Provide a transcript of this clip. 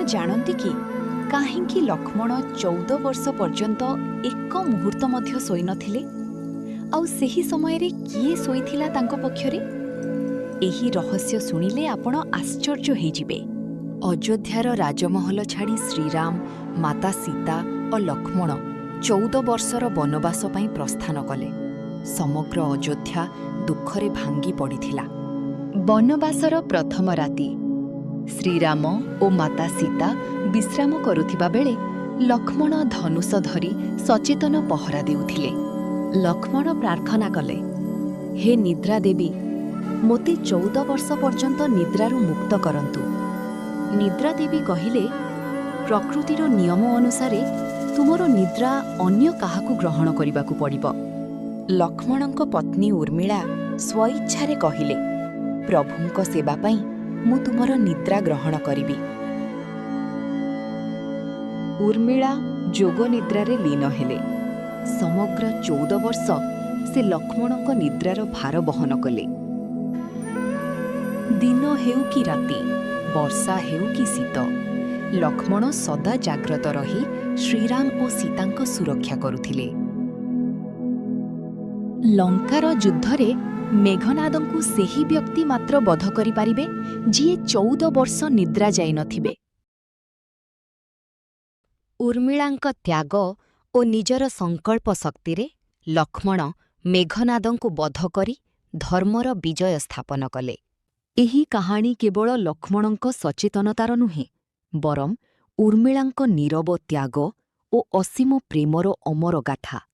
ଜାଣନ୍ତି କି କାହିଁକି ଲକ୍ଷ୍ମଣ 14 ବର୍ଷ ପର୍ଯ୍ୟନ୍ତ ଏକ ମୁହୂର୍ତ୍ତ ମଧ୍ୟ ଶୋଇନଥିଲେ? ଆଉ ସେହି ସମୟରେ କିଏ ଶୋଇଥିଲା ତାଙ୍କ ପକ୍ଷରେ? ଏହି ରହସ୍ୟ ଶୁଣିଲେ ଆପଣ ଆଶ୍ଚର୍ଯ୍ୟ ହେଇଯିବେ। ଅଯୋଧ୍ୟାର ରାଜମହଲ ଛାଡ଼ି ଶ୍ରୀରାମ, ମାତା ସୀତା ଓ ଲକ୍ଷ୍ମଣ 14 ବର୍ଷର ବନବାସ ପାଇଁ ପ୍ରସ୍ଥାନ କଲେ। ସମଗ୍ର ଅଯୋଧ୍ୟା ଦୁଃଖରେ ଭାଙ୍ଗି ପଡ଼ିଥିଲା। ବନବାସର ପ୍ରଥମ ରାତି, ଶ୍ରୀରାମ ଓ ମାତା ସୀତା ବିଶ୍ରାମ କରୁଥିବା ବେଳେ ଲକ୍ଷ୍ମଣ ଧନୁଷ ଧରି ସଚେତନ ପହରା ଦେଉଥିଲେ। ଲକ୍ଷ୍ମଣ ପ୍ରାର୍ଥନା କଲେ, "ହେ ନିଦ୍ରା ଦେବୀ, ମୋତେ 14 ବର୍ଷ ପର୍ଯ୍ୟନ୍ତ ନିଦ୍ରାରୁ ମୁକ୍ତ କରନ୍ତୁ।" ନିଦ୍ରା ଦେବୀ କହିଲେ, "ପ୍ରକୃତିର ନିୟମ ଅନୁସାରେ ତୁମର ନିଦ୍ରା ଅନ୍ୟ କାହାକୁ ଗ୍ରହଣ କରିବାକୁ ପଡ଼ିବ।" ଲକ୍ଷ୍ମଣଙ୍କ ପତ୍ନୀ ଉର୍ମିଳା ସ୍ୱଇଚ୍ଛାରେ କହିଲେ, "ପ୍ରଭୁଙ୍କ ସେବା ପାଇଁ ମୁଁ ତୁମର ନିଦ୍ରା ଗ୍ରହଣ କରିବି।" ଉର୍ମିଳା ଯୋଗ ନିଦ୍ରାରେ ଲୀନ ହେଲେ। ସମଗ୍ର 14 ବର୍ଷ ସେ ଲକ୍ଷ୍ମଣଙ୍କ ନିଦ୍ରାର ଭାର ବହନ କଲେ। ଦିନ ହେଉ କି ରାତି, ବର୍ଷା ହେଉ କି ଶୀତ, ଲକ୍ଷ୍ମଣ ସଦା ଜାଗ୍ରତ ରହି ଶ୍ରୀରାମ ଓ ସୀତାଙ୍କ ସୁରକ୍ଷା କରୁଥିଲେ। ଲଙ୍କାର ଯୁଦ୍ଧରେ ମେଘନାଦଙ୍କୁ ସେହି ବ୍ୟକ୍ତି ମାତ୍ର ବଧ କରିପାରିବେ, ଯିଏ 14 ବର୍ଷ ନିଦ୍ରା ଯାଇନଥିବେ। ଉର୍ମିଳାଙ୍କ ତ୍ୟାଗ ଓ ନିଜର ସଂକଳ୍ପ ଶକ୍ତିରେ ଲକ୍ଷ୍ମଣ ମେଘନାଦଙ୍କୁ ବଧ କରି ଧର୍ମର ବିଜୟ ସ୍ଥାପନ କଲେ। ଏହି କାହାଣୀ କେବଳ ଲକ୍ଷ୍ମଣଙ୍କ ସଚେତନତାର ନୁହେଁ, ବରଂ ଉର୍ମିଳାଙ୍କ ନୀରବ ତ୍ୟାଗ ଓ ଅସୀମ ପ୍ରେମର ଅମର ଗାଥା।